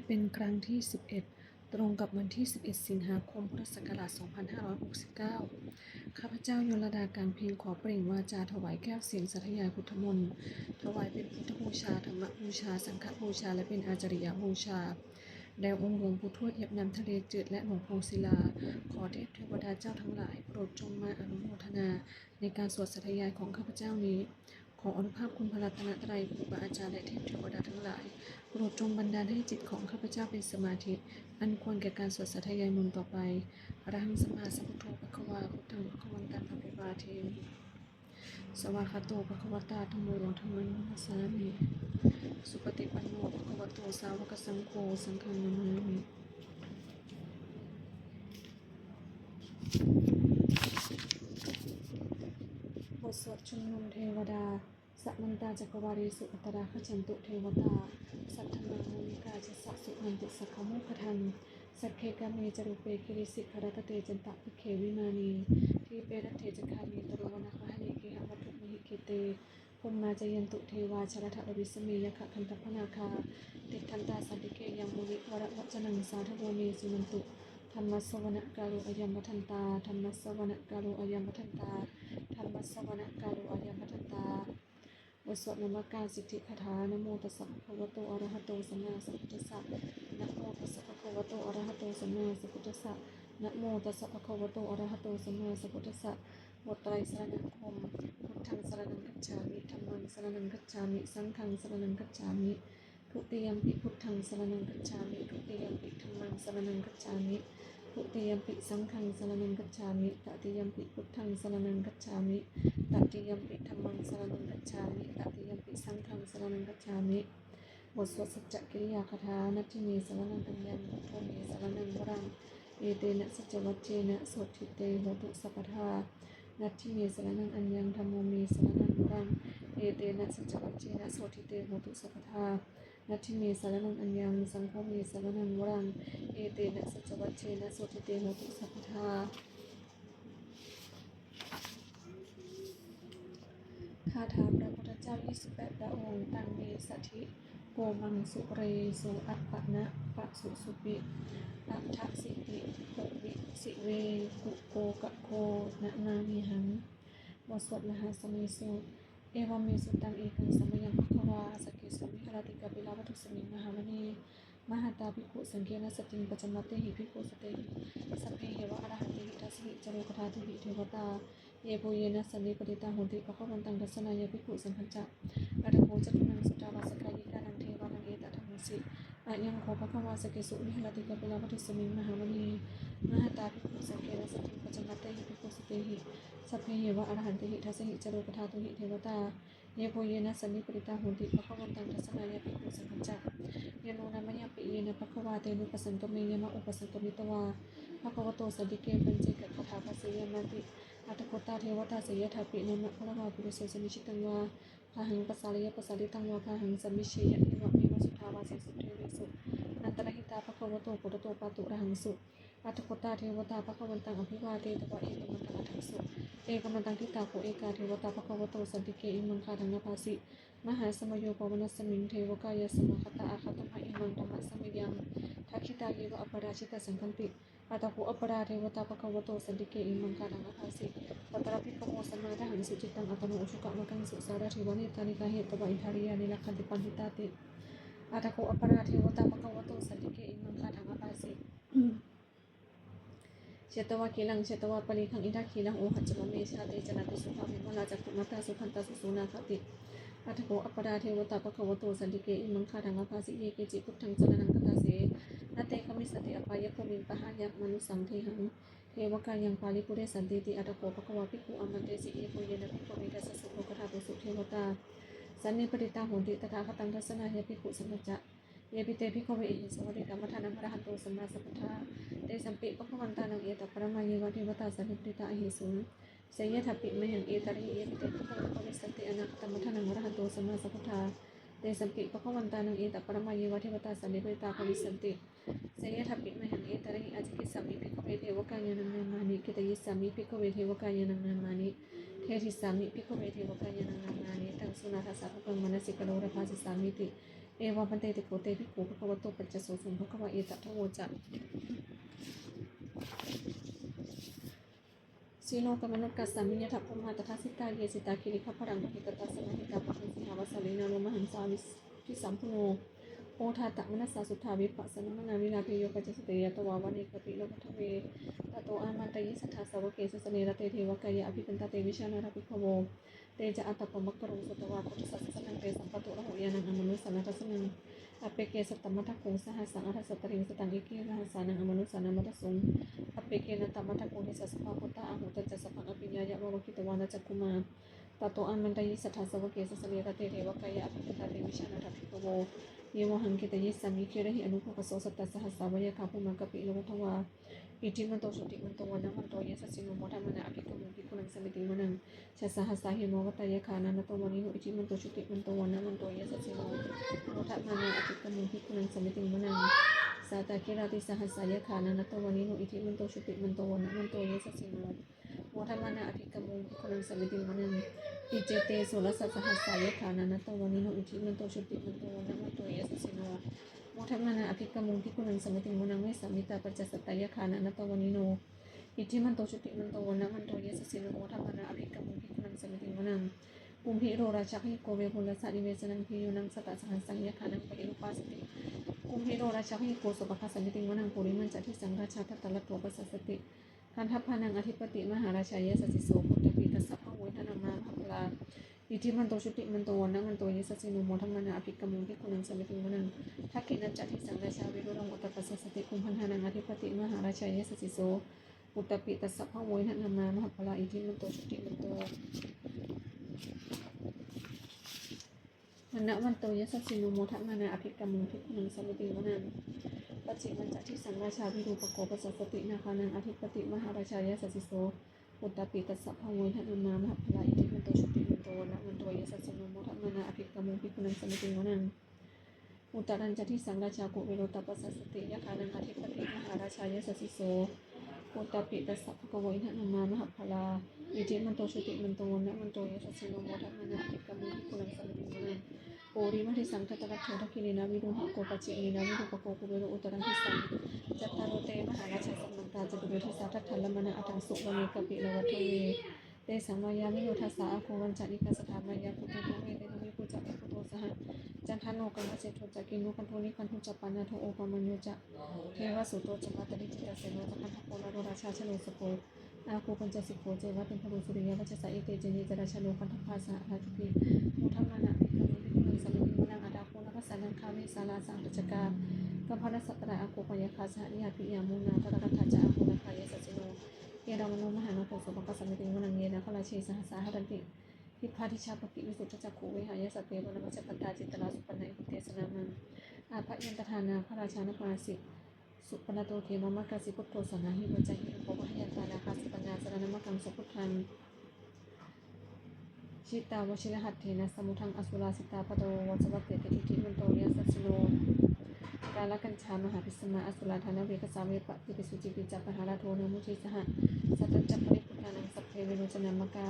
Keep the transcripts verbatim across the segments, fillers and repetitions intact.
เป็นครั้งที่ สิบเอ็ด ตรงกับวันที่ สิบเอ็ด สิงหาคม พุทธศักราช สองพันห้าร้อยหกสิบเก้า ข้าพเจ้ายลดา กลางเพ็ง ขอเปล่งวาจาถวายแก้วเสียงสาธยายพุทธมนต์ ถวายเป็นพุทธบูชา ธรรมบูชา สังฆบูชา และเป็นอาจาริยบูชา แด่องค์หลวงปู่ทวดเหยียบน้ำทะเลจืด และหลวงปู่ศิลา ขอเทพเทวดาเจ้าทั้งหลาย โปรดจงมาอนุโมทนาในการสวดสาธยายของข้าพเจ้านี้ ขออานุภาพคุณพระรัตนตรัย ครูบาอาจารย์ และเทพเทวดาทั้งหลาย โปรดจงบันดาลให้จิตของข้าพเจ้าเป็นสมาธิ อันควรแก่การสวดสาธยายมนต์ต่อไป Arahaṃ sammāsambuddho bhagavā, buddhaṃ bhagavantaṃ abhivādemi. Svākkhāto bhagavatā dhammo, dhammaṃ namassāmi. Supaṭipanno bhagavato sāvakasaṅgho, saṅghaṃ namāmi. บทสวดชุมนุมเทวดา Samantā cakkavāḷesu atrāgacchantu devatā, saddhammaṃ munirājassa suṇantu saggamokkhadaṃ. Sagge kāme ca rūpe girisikharataṭe cantalikkhe vimāne, dīpe raṭṭhe ca gāme taruvanagahane gehavatthumhi khette, bhummā cāyantu devā jalathalavisame yakkhagandhabbanāgā, tiṭṭhantā santike yaṃ munivaravacanaṃ sādhavo me suṇantu. Dhammassavanakālo ayam bhadantā, dhammassavanakālo ayam bhadantā, dhammassavanakālo ayam bhadantā. บทสวดนมการสิทธิคาถา Namo tassa bhagavato arahato sammāsambuddhassa. Namo tassa bhagavato arahato sammāsambuddhassa. Namo tassa bhagavato arahato sammāsambuddhassa. บทไตรสรณคมน์ Buddhaṃ saraṇaṃ gacchāmi, dhammaṃ saraṇaṃ gacchāmi, saṅghaṃ saraṇaṃ gacchāmi. Dutiyampi buddhaṃ saraṇaṃ gacchāmi, dutiyampi dhammaṃ saraṇaṃ gacchāmi, dutiyampi saṅghaṃ saraṇaṃ gacchāmi, tatiyampi buddhaṃ saraṇaṃ gacchāmi, tatiyampi dhammaṃ saraṇaṃ gacchāmi, tatiyampi saṅghaṃ saraṇaṃ gacchāmi. บทสวดสัจจกิริยาคาถา Natthi me saraṇaṃ aññaṃ, buddho me saraṇaṃ varaṃ, etena saccavajjena sotthi te hotu sabbadā. Natthi me saraṇaṃ aññaṃ, dhammo me saraṇaṃ varaṃ, etena saccavajjena sotthi te hotu sabbadā. Natthi me saraṇaṃ aññaṃ, saṅgho me saraṇaṃ varaṃ, etena saccavajjena sotthi te hotu sabbadā. คาถาพระพุทธเจ้า ยี่สิบแปด พระองค์ Taṃ me satigomaṃ suresu appaṇapasūsupi, aṭṭhāsi ti puvvisi veku kokaggo namāmihaṃ. บทสวดมหาสมัยสูตร Evaṃ me sutaṃ. Ekaṃ samayaṃ bhagavā sakkesu viharati kapilavatthusmiṃ mahāvane mahatā bhikkhusaṅghena saddhiṃ pañcamattehi bhikkhusatehi sabbeheva arahantehi dasahi ca lokadhātūhi devatā yebhuyyena sannipatitā honti bhagavantaṃ dassanāya bhikkhusaṅghañca. Atha kho catunnaṃ suddhāvāsakāyikānaṃ devānaṃ etadavoca: Ayaṃ kho bhagavā sakkesu viharati kapilavatthusmiṃ mahāvane mahatā bhikkhusaṅghena saddhiṃ pañcamattehi bhikkhusatehi sabbeheva arahantehi dasahi ca lokadhātūhi devatā yebhuyyena sannipatitā honti bhagavantaṃ dassanāya bhikkhusaṅghañca. Yannūna mayampi yena bhagavā tenupasaṅkameyyāma, upasaṅkamitvā bhagavato santike paccekagāthā bhāseyyāmāti. Atha kho tā devatā seyyathāpi nāma balavā puriso sammiñjitaṃ vā bāhaṃ pasāreyya, pasāritaṃ vā bāhaṃ sammiñjeyya, evameva suddhāvāsesu devesu antarahitā bhagavato purato pāturahaṃsu. Atha kho tā devatā bhagavantaṃ abhivādetvā ekamantaṃ aṭṭhaṃsu. Ekamantaṃ ṭhitā kho ekā devatā bhagavato santike imaṃ gāthaṃ abhāsi: Mahāsamayo pavanasmiṃ, devakāyā samāgatā; āgatamha imaṃ dhammasamayaṃ, dakkhitāyeva aparājitasaṅghanti. Atha kho aparā devatā bhagavato santike imaṃ gāthaṃ abhāsi: Tatra bhikkhavo samādahaṃsu, cittaṃ attano ujukamakaṃsu; sārathīva nettāni gahetvā, indriyāni rakkhanti paṇḍitāti. Atha kho aparā devatā bhagavato santike imaṃ gāthaṃ abhāsi: Chetvā khīlaṃ chetvā palighaṃ, indakhīlaṃ ohaccamanejā; te caranti suddhā vimalā, cakkhumatā sudantā susunāgāti. Atha kho aparā devatā bhagavato santike imaṃ gāthaṃ abhāsi: Ye keci buddhaṃ saraṇaṃ gatāse, na te gamissanti apāyabhūmiṃ; pahāya mānusaṃ dehaṃ, devakāyaṃ paripūressantīti. Atha kho bhagavā bhikkhū āmantesi: Yebhuyyena bhikkhave dasasu lokadhātūsu devatā sannipatitā honti tathāgataṃ dassanāya bhikkhusaṅghañca. Yepi te bhikkhave ahesuṃ atītamaddhānaṃ arahanto sammāsambuddhā, tesampi bhagavantānaṃ etaparamāyeva devatā sannipatitā ahesuṃ, seyyathāpi mayhaṃ etarahi. Yepi te bhikkhave bhavissanti anāgatamaddhānaṃ arahanto sammāsambuddhā, tesampi bhagavantānaṃ etaparamāyeva devatā sannipatitā bhavissanti, seyyathāpi mayhaṃ etarahi. Ācikkhissāmi bhikkhave devakāyānaṃ nāmāni, kittayissāmi bhikkhave devakāyānaṃ nāmāni, desissāmi bhikkhave devakāyānaṃ nāmāni. Taṃ suṇātha sādhukaṃ manasikarotha bhāsissāmīti. Evaṃ bhanteti kho te bhikkhū bhagavato paccassosuṃ. Bhagavā etadavoca: Silokamanukassāmi, yattha bhummā tadassitā; girigabbharaṃ pahitattā, samāhitā puthū sīhāva; sallīnā lomahaṃsābhisambhuno; odātamanasā suddhā, vippasannamanāvilā. Bhiyyo pañcasate ñatvā, vane kāpilavatthave; tato āmantayi satthā, sāvake sāsane rate. Devakāyā abhikkantā, te vijānātha bhikkhavo; te ca ātappamakaruṃ, sutvā buddhassa sāsanaṃ. Tesampāturahu ñāṇaṃ, amanussāna dassanaṃ; appeke satamaddakkhuṃ, sahassaṃ atha sattariṃ. Sataṃ eke sahassānaṃ, amanussānamaddasuṃ; appekenantamaddakkhuṃ, disā sabbā phuṭā ahu. Tañca sabbaṃ abhiññāya, vavakkhitvāna cakkhumā; tato āmantayi satthā, sāvake sāsane rate. Devakāyā abhikkantā, te vijānātha bhikkhavo; ye vohaṃ kittayissāmi, girāhi anupubbaso. Sattasahassā va yakkhā, bhummā kāpilavatthavā; iddhimanto jutimanto, vaṇṇavanto yasassino; modamānā abhikkāmuṃ, bhikkhūnaṃ samitiṃ vanaṃ. Chasahassā hemavatā, yakkhā nānattavaṇṇino; iddhimanto jutimanto, vaṇṇavanto yasassino; modamānā abhikkāmuṃ, bhikkhūnaṃ samitiṃ vanaṃ. Sātāgirā tisahassā, yakkhā nānattavaṇṇino; iddhimanto jutimanto, vaṇṇavanto yasassino; modamānā abhikkāmuṃ, bhikkhūnaṃ samitiṃ vanaṃ. Iccete soḷasasahassā, yakkhā nānattavaṇṇino; iddhimanto jutimanto, vaṇṇavanto yasassino; modamānā abhikkāmuṃ, bhikkhūnaṃ samitiṃ vanaṃ. Vessāmittā pañcasatā, yakkhā nānattavaṇṇino; iddhimanto jutimanto, vaṇṇavanto yasassino; modamānā abhikkāmuṃ, bhikkhūnaṃ samitiṃ vanaṃ. Kumbhīro rājagahiko, vepullassa nivesanaṃ; bhiyyo naṃ satasahassaṃ, yakkhānaṃ payirupāsati; kumbhīro rājagahiko, sopāga samitiṃ vanaṃ. Purimañca disaṃ rājā, dhataraṭṭho pasāsati; gandhabbānaṃ ādhipati, mahārājā yasassi so. Puttāpi tassa bahavo, indanāmā mahabbalā; iddhimanto jutimanto, vaṇṇavanto yasassino; modamānā abhikkāmuṃ, bhikkhūnaṃ samitiṃ vanaṃ. Dakkhiṇañca disaṃ rājā, virūḷho tappasāsati; kumbhaṇḍānaṃ ādhipati, mahārājā yasassi so. Puttāpi tassa bahavo, indanāmā mahabbalā; iddhimanto jutimanto, vaṇṇavanto yasassino; modamānā abhikkāmuṃ, bhikkhūnaṃ samitiṃ vanaṃ. Pacchimañca disaṃ rājā, virūpakkho pasāsati; nāgānaṃ ādhipati, mahārājā yasassi so. Puttāpi tassa bahavo, indanāmā mahabbalā; iddhimanto jutimanto, vaṇṇavanto yasassino; modamānā abhikkāmuṃ, bhikkhūnaṃ samitiṃ vanaṃ. Uttarañca disaṃ rājā, kuvero tappasāsati; yakkhānaṃ ādhipati, mahārājā yasassi so. Puttāpi tassa bahavo, indanāmā mahabbalā; iddhimanto jutimanto, vaṇṇavanto yasassino; modamānā abhikkāmuṃ, bhikkhūnaṃ samitiṃ vanaṃ. Purimaṃ disaṃ dhataraṭṭho, dakkhiṇena virūḷhako; pacchimena virūpakkho, kuvero uttaraṃ disaṃ. Cattāro te mahārājā, samantā caturo disā; daddallamānā aṭṭhaṃsu, vane kāpilavatthave. Tesaṃ māyāvino dāsā, āgū vañcanikā saṭhā; māyā kuṭeṇḍu veṭeṇḍu, viṭū ca viṭuṭo saha. Candano kāmaseṭṭho ca, kinnughaṇḍu nighaṇḍu ca; panādo opamañño ca, devasūto ca mātali; cittaseno ca gandhabbo, naḷo rājā janosabho; āgū pañcasikho ceva, timbarū suriyavacchasā. Ete caññe ca rājāno, gandhabbā saha rājubhi; modamānā abhikkāmuṃ, bhikkhūnaṃ samitiṃ vanaṃ. Athāgū nābhasā nāgā, vesālā sahatacchakā; kambalassatarā āgū, pāyāgā saha ñātibhi. Yāmunā dhataraṭṭhā ca, āgū nāgā yasassino; erāvaṇo mahānāgo, sopāga samitiṃ vanaṃ. Ye nāgarāje sahasā haranti, dibbā dijā pakkhi visuddhacakkhū; vehāyasā te vanamajjhapattā, citrā supaṇṇā iti tesa nāmaṃ. Abhayantadā nāgarājānamāsi, supaṇṇato khemamakāsi buddho; saṇhāhi vācāhi upavhayantā, nāgā supaṇṇā saraṇamakaṃsu buddhaṃ. Jitā vajirahatthena, samuddaṃ asurā sitā; bhātaro vāsavassete, iddhimanto yasassino; kālakañjā mahābhismā, asurā dānaveghasā; vepacitti sucitti ca, pahārādo namucī saha. Satañca baliputtānaṃ, sabbe verocanāmakā;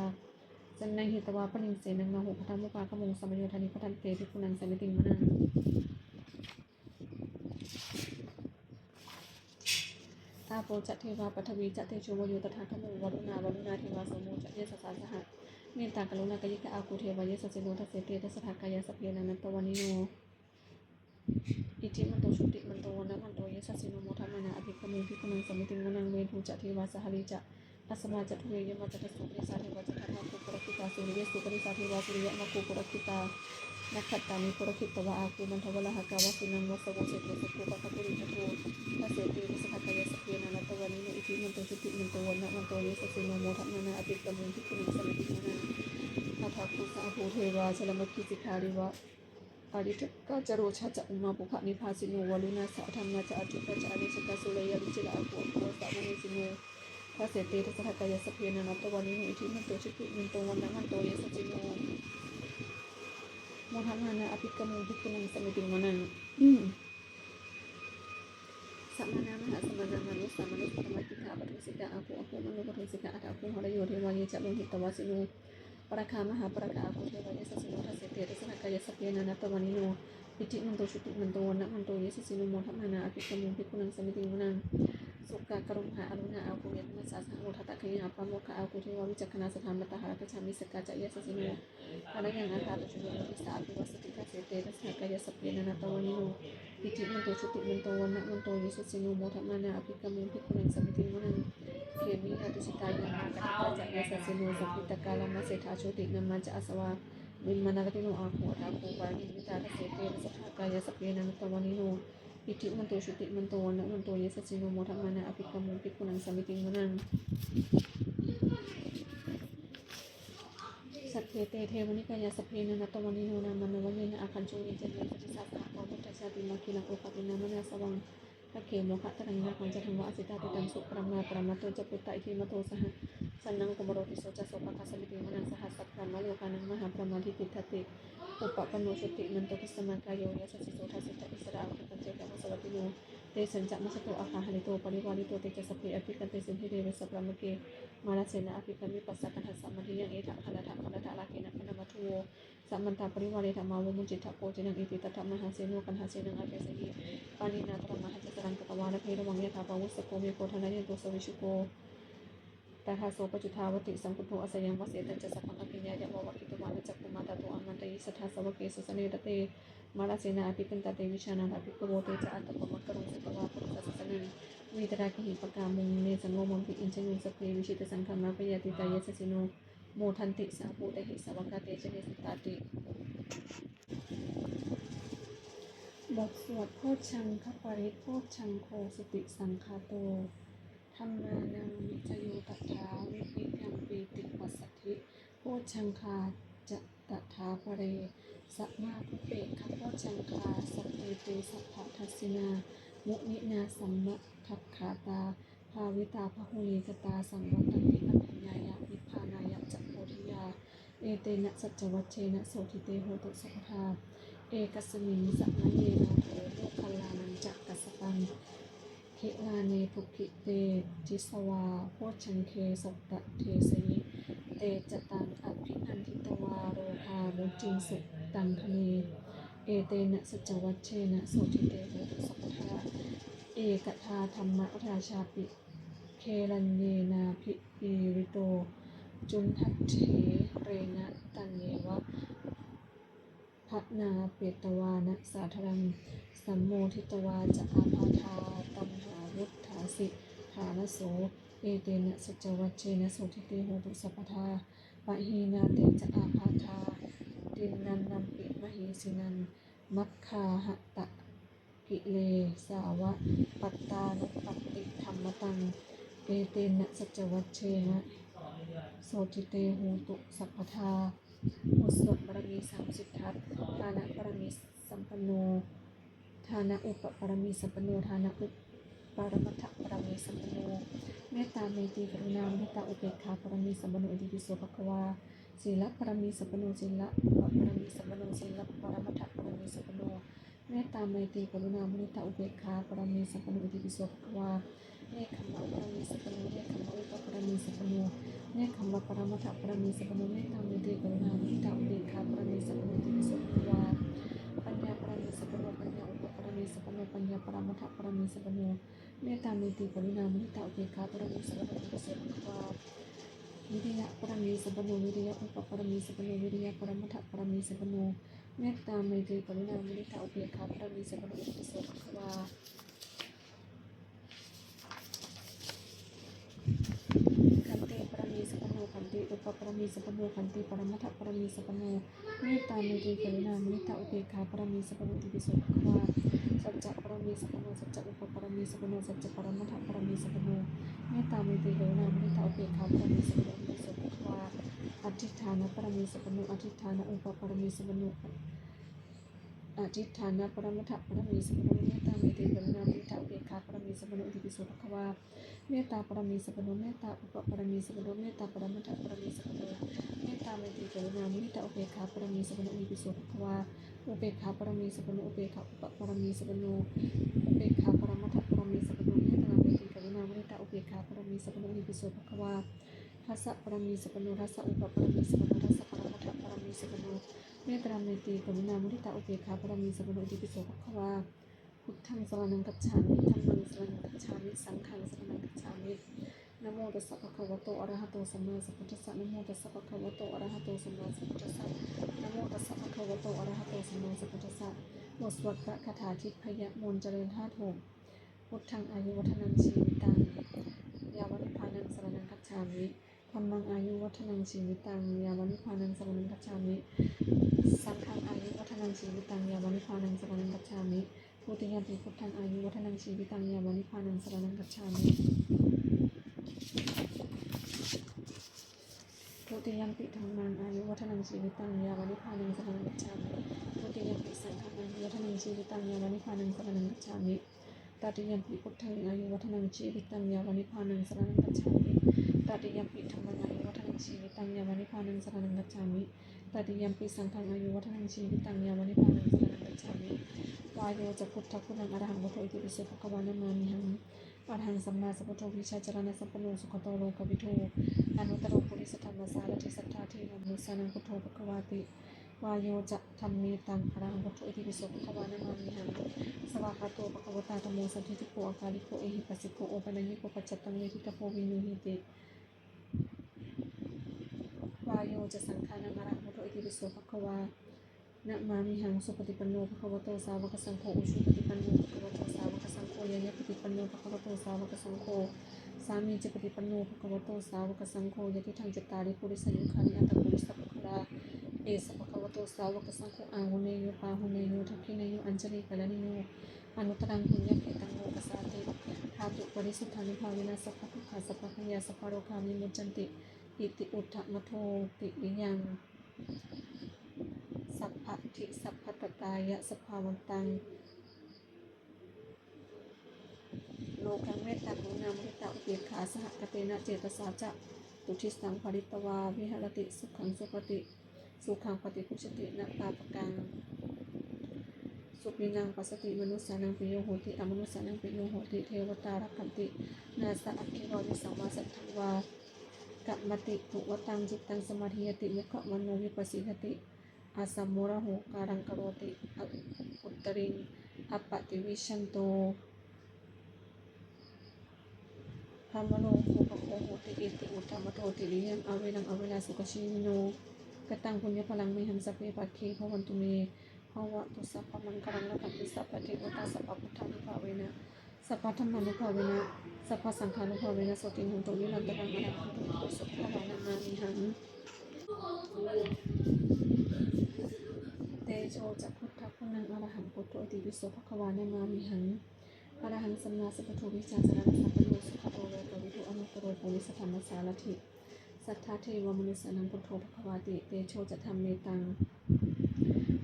sannayhitvā baliṃ senaṃ, rāhubhaddamupāgamuṃ; samayodāni bhaddante, bhikkhūnaṃ samitiṃ vanaṃ. Āpo ca devā paṭhavī ca, tejo vāyo tadāgamuṃ; varuṇā vāruṇā devā, somo ca yasasā saha. Mettākaruṇākāyikā, āgū devā yasassino; dasete dasadhā kāyā, sabbe nānattavaṇṇino; iddhimanto jutimanto, vaṇṇavanto yasassino; modamānā abhikkāmuṃ, bhikkhūnaṃ samitiṃ vanaṃ. Veṇhū ca devā sahalī ca, asamā ca duve yamā; candassūpanisā devā, candammāgū purakkhitā; sūriyassūpanisā devā, sūriyamāgū purakkhitā. Nakkhattāni purakkhitvā, āgū mandavalāhakā; vasūnaṃ vāsavo seṭṭho, sukho pāga purindado. Dasete dasadhā kāyā, sabbe nānattavaṇṇino; iddhimanto jutimanto, vaṇṇavanto yasassino; modamānā abhikkāmuṃ, bhikkhūnaṃ samitiṃ vanaṃ. Athāgū sahabhū devā, jalamaggisikhāriva; ariṭṭhakā ca rojā ca, ummāpupphanibhāsino; varuṇā sahadhammā ca, accutā ca anejakā; sūleyyarucirā āgū, āgū vāsavanesino. Dasete dasadhā kāyā, sabbe nānattavaṇṇino; iddhimanto jutimanto, vaṇṇavanto yasassino; modamānā abhikkāmuṃ, bhikkhūnaṃ samitiṃ vanaṃ. Samānā mahāsamānā, mānusā mānusuttamā; khiḍḍāpadūsikā āgū, āgū manopadūsikā. Athāgū harayo devā, ye ca lohitavāsino; pāragā mahāpāragā āgū devā yasassino. Dasete dasadhā kāyā sabbe nānattavaṇṇino, iddhimanto jutimanto vaṇṇavanto yasassino, modamānā abhikkāmuṃ bhikkhūnaṃ samitiṃ vanaṃ. Sukkā karumhā aruṇā āgū vehāyamajjhā saha, odātagayhā pāmokkhā āgū devā vicakkhaṇā. Sadāmattā hāragajā missakā ca yasassino, thanayaṃ āgā pajunno āgū disā abhivassati. Dasete dasadhā kāyā sabbe nānattavaṇṇino, iddhimanto jutimanto vaṇṇavanto yasassino, modamānā abhikkāmuṃ bhikkhūnaṃ samitiṃ vanaṃ. Khemiyā tusitā yāmā kaṭṭhakā ca yasassino, lambitakā lāmaseṭṭhā jotināmā ca āsavā, nimmānaratino āgū athāgū paranimmitā. Dasete dasadhā kāyā sabbe nānattavaṇṇino, iddhimanto jutimanto vaṇṇavanto yasassino, modamānā abhikkāmuṃ bhikkhūnaṃ samitiṃ vanaṃ. Sabbe te devanikāyā sabbe nānattavaṇṇino, nāmanvayena āgañchuṃ ye caññe sadisā saha. Pavutthajātimakkhīlaṃ oghatiṇṇamanāsavaṃ, dakkhemoghataraṃ nāgaṃ candaṃva asitātitaṃ. Subrahmā paramatto ca puttā iddhimato saha, sanaṅkumāro tisso ca sopāga samitiṃ vanaṃ. Sahassabrahmalokānaṃ mahābrahmābhitiṭṭhati, upapanno jutimanto bhismākāyo yasassi so. Dasettha issarā āgū paccekavasavattino, tesañca majjhato āgā hārito parivārito. Te ca sabbe abhikkante sinde deve sabrahmake, mārasenā abhikkāmi passa kaṇhassa mandiyaṃ. Etha gaṇhatha gaṇhatha rāgena bhaṇāma tuvo, samantā parivāretha mā vo muñcittha bhojinaṃ. Iti tattha mahāseno kaṇhasenaṃ apesayi, pāṇinā talamāhacca saraṃ katvāna bheravaṃ. Yathā pāvussako megho thanayanto savijjuko, tadā so paccudāvatti saṅkuddho asayaṃvase. Tañca sabbaṃ abhiññāya vavakkhitvāna cakkhumā, tato āmantayi satthā sāvake sāsane rate. Mārasenā abhikkantā te vijānātha bhikkhavo, te ca ātappamakaruṃ sutvā buddhassa sāsanaṃ, vītarāgehi pakkāmuṃ nesaṃ lomampi iñjayuṃ. Sabbe vijitasaṅgāmā bhayātītā yasassino, modanti saha bhūtehi sāvakā te janesutāti. บทสวดโพชฌังคปริตร Bojjhaṅgo sutisaṅkhāto dhammānaṃ vicayo tathā, viriyampītipassaddhi bojjhaṅgā ca tathāpare, samādhupekkhabojjhaṅgā sattete sabbadassinā, muninā sammadakkhātā bhāvitā bahulīkatā, saṃvattanti abhiññāya nibbānāya ca bodhiyā. Etena saccavajjena sotthi te hotu sabbadā. Ekasmiṃ samaye nātho moggallānañca kassapaṃ, gilāne dukkhite disvā bojjhaṅge satta desayi. Te ca taṃ abhinanditvā rogā mucciṃsu taṅkhaṇe. Etena saccavajjena sotthi te hotu sabbadā. Ekadā dhammarājāpi gelaññenābhipīḷito, cundattherena taññeva bhaṇāpetvāna sādaraṃ, sammoditvā ca ābādhā tamhā vuṭṭhāsi ṭhānaso. Etena saccavajjena sotthi te hotu sabbadā. Pahīnā te ca ābādhā tiṇṇannampi mahesinaṃ, maggāhatakilesāva pattānuppattidhammataṃ. Etena saccavajjena sotthi te hotu sabbadā. บทสวดบารมีสามสิบทัศน์ ทานบารมีสัมปันโน ทานะอุปปารมีสัมปันโน ทานะอุปปารมัตถปารมีสัมปันโน เมตตาเมตตีกรุณามุทิตาอุเบกขาบารมีสัมปันโน อิติปิโสภะคะวา ศีลบารมีสัมปันโน ศีลอุปปารมีสัมปันโน ศีลปรมัตถปารมีสัมปันโน เมตตาเมตตีกรุณามุทิตาอุเบกขาบารมีสัมปันโน อิติปิโสภะคะวา เนกขมมะบารมีสัมปันโน เนกขมมะอุปปารมีสัมปันโน เนกขมมะปรมัตถปารมีสัมปันโน เมตตาเมตตีกรุณามุทิตาอุเบกขาบารมีสัมปันโน อิติปิโสภะคะวา ปัญญาบารมีสัมปันโน ปัญญาอุปปารมีสัมปันโน ปัญญาปรมัตถปารมีสัมปันโน เมตตาเมตตีกรุณามุทิตาอุเบกขาบารมีสัมปันโน อิติปิโสภะคะวา วิริยะบารมีสัมปันโน วิริยะอุปปารมีสัมปันโน วิริยะปรมัตถปารมีสัมปันโน เมตตาเมตตีกรุณามุทิตาอุเบกขาบารมีสัมปันโน อิติปิโสภะคะวา ขันติบารมีสัมปันโน ขันติอุปปารมีสัมปันโน ขันติปรมัตถปารมีสัมปันโน เมตตาเมตตีกรุณามุทิตาอุเบกขาบารมีสัมปันโน อิติปิโสภะคะวา สัจจะบารมีสัมปันโน สัจจะอุปปารมีสัมปันโน สัจจะปรมัตถปารมีสัมปันโน เมตตาเมตตีกรุณามุทิตาอุเบกขาบารมีสัมปันโน อิติปิโสภะคะวา อธิษฐานบารมีสัมปันโน อธิษฐานอุปปารมีสัมปันโน อธิษฐานปรมัตถปารมีสัมปันโน เมตตาเมตตีกรุณามุทิตาอุเบกขาบารมีสัมปันโน อิติปิโสภะคะวา เมตตาบารมีสัมปันโน เมตตาอุปปารมีสัมปันโน เมตตาปรมัตถปารมีสัมปันโน เมตตาเมตตีกรุณามุทิตาอุเบกขาบารมีสัมปันโน อิติปิโสภะคะวา อุเบกขาบารมีสัมปันโน อุเบกขาอุปปารมีสัมปันโน อุเบกขาปรมัตถปารมีสัมปันโน เมตตาเมตตีกรุณามุทิตาอุเบกขาบารมีสัมปันโน อิติปิโสภะคะวา Dasapāramīsampanno, dasa-upapāramīsampanno, dasaparamatthapāramīsampanno, vedarāmeti karuṇāmuditāupekkhāpāramīsampanno. Itipi so bhagavā. Buddhaṃ saraṇaṃ gacchāmi. Dhammaṃ saraṇaṃ gacchāmi. Saṅghaṃ saraṇaṃ gacchāmi. Namo tassa bhagavato arahato sammāsambuddhassa. Namo tassa bhagavato arahato sammāsambuddhassa. Namo tassa bhagavato arahato sammāsambuddhassa. บทสวดพระคาถาทิพยมนต์เจริญธาตุหก Buddhaṃ āyuvaḍḍhanaṃ jīvitaṃ yāva nibbānaṃ saraṇaṃ gacchāmi. Dhammaṃ āyuvaḍḍhanaṃ jīvitaṃ yāva nibbānaṃ saraṇaṃ gacchāmi. Saṅghaṃ āyuvaḍḍhanaṃ jīvitaṃ yāva nibbānaṃ saraṇaṃ gacchāmi. Dutiyampi buddhaṃ āyuvaḍḍhanaṃ jīvitaṃ yāva nibbānaṃ saraṇaṃ gacchāmi. Dutiyampi dhammaṃ āyuvaḍḍhanaṃ jīvitaṃ yāva nibbānaṃ saraṇaṃ gacchāmi. Dutiyampi saṅghaṃ āyuvaḍḍhanaṃ jīvitaṃ yāva nibbānaṃ saraṇaṃ gacchāmi. Tatiyampi buddhaṃ āyuvaḍḍhanaṃ jīvitaṃ yāva nibbānaṃ saraṇaṃ gacchāmi. Tatiyampi dhammaṃ āyuvaḍḍhanaṃ jīvitaṃ yāva nibbānaṃ saraṇaṃ gacchāmi. Tatiyampi saṅghaṃ āyuvaḍḍhanaṃ jīvitaṃ yāva nibbānaṃ saraṇaṃ gacchāmi. Vāyo ca buddhaguṇaṃ arahaṃ buddho itipi so bhagavā namāmihaṃ. Arahaṃ sammāsambuddho vijjācaraṇasampanno sugato lokavidū anuttaro purisadammasārathi satthā devamanussānaṃ buddho bhagavāti. Vāyo ca dhammetaṃ arahaṃ buddho itipi so bhagavā namāmihaṃ. Svākkhāto bhagavatā dhammo sandiṭṭhiko akāliko ehipassiko opanayiko paccattaṃ veditabbo viññūhīti. Vāyo ca saṅghānaṃ arahaṃ buddho itipi so bhagavā namāmihaṃ. Supaṭipanno bhagavato sāvakasaṅgho, ujupaṭipanno bhagavato sāvakasaṅgho, ñāyapaṭipanno bhagavato sāvakasaṅgho, sāmīcipaṭipanno bhagavato sāvakasaṅgho, yadidaṃ cattāri purisayugāni aṭṭha purisapuggalā, esa bhagavato sāvakasaṅgho, āhuneyyo pāhuneyyo dakkhiṇeyyo añjalikaraṇīyo anuttaraṃ puññakkhettaṃ lokassāti. Dhātuparisuddhānubhāvena sabbadukkhā sabbabhayā sabbarogā vimuccanti. Iti uddhamadho tiriyaṃ sabbadhi sabbattatāya sabbāvantaṃ lokaṃ mettākaruṇāmuditāupekkhāsahagatena cetasā catuddisaṃ pharitvā viharati. Sukhaṃ supati, sukhaṃ paṭibujjhati, na pāpakaṃ supinaṃ passati, manussānaṃ piyo hoti, amanussānaṃ piyo hoti, devatā rakkhanti, nāssa aggi vā visaṃ vā satthaṃ vā kamati, tuvaṭaṃ cittaṃ samādhiyati, mukhavaṇṇo vippasīdati, asammūḷho kālaṃ karoti, uttariṃ appaṭivijjhanto brahmalokūpago hoti. Iti uddhamadho tiriyaṃ averaṃ averā sukhajīvino. Kataṃ puññaphalaṃ mayhaṃ sabbe bhāgī bhavantu me. Bhavatu sabbamaṅgalaṃ, rakkhantu sabbadevatā, sabbabuddhānubhāvena, sabbadhammānubhāvena, sabbasaṅghānubhāvena, sotthī hontu nirantaraṃ. Arahaṃ buddho itipi so bhagavā namāmihaṃ. Tejo ca buddhaguṇaṃ arahaṃ buddho itipi so bhagavā namāmihaṃ. Arahaṃ sammāsambuddho vijjācaraṇasampanno sugato lokavidū anuttaro purisadammasārathi satthā devamanussānaṃ buddho bhagavāti. Tejo ca dhammetaṃ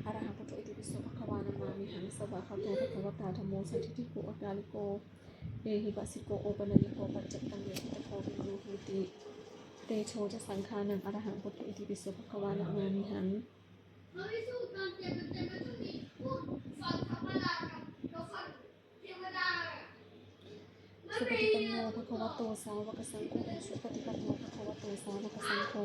arahaṃ buddho itipi so bhagavā namāmihaṃ. Svākkhāto bhagavatā dhammo sandiṭṭhiko akāliko ehipassiko opanayiko paccattaṃ veditabbo viññūhīti. Tejo ca saṅghānaṃ arahaṃ buddho itipi so bhagavā namāmihaṃ. Supaṭipanno bhagavato sāvakasaṅgho, ujupaṭipanno bhagavato sāvakasaṅgho,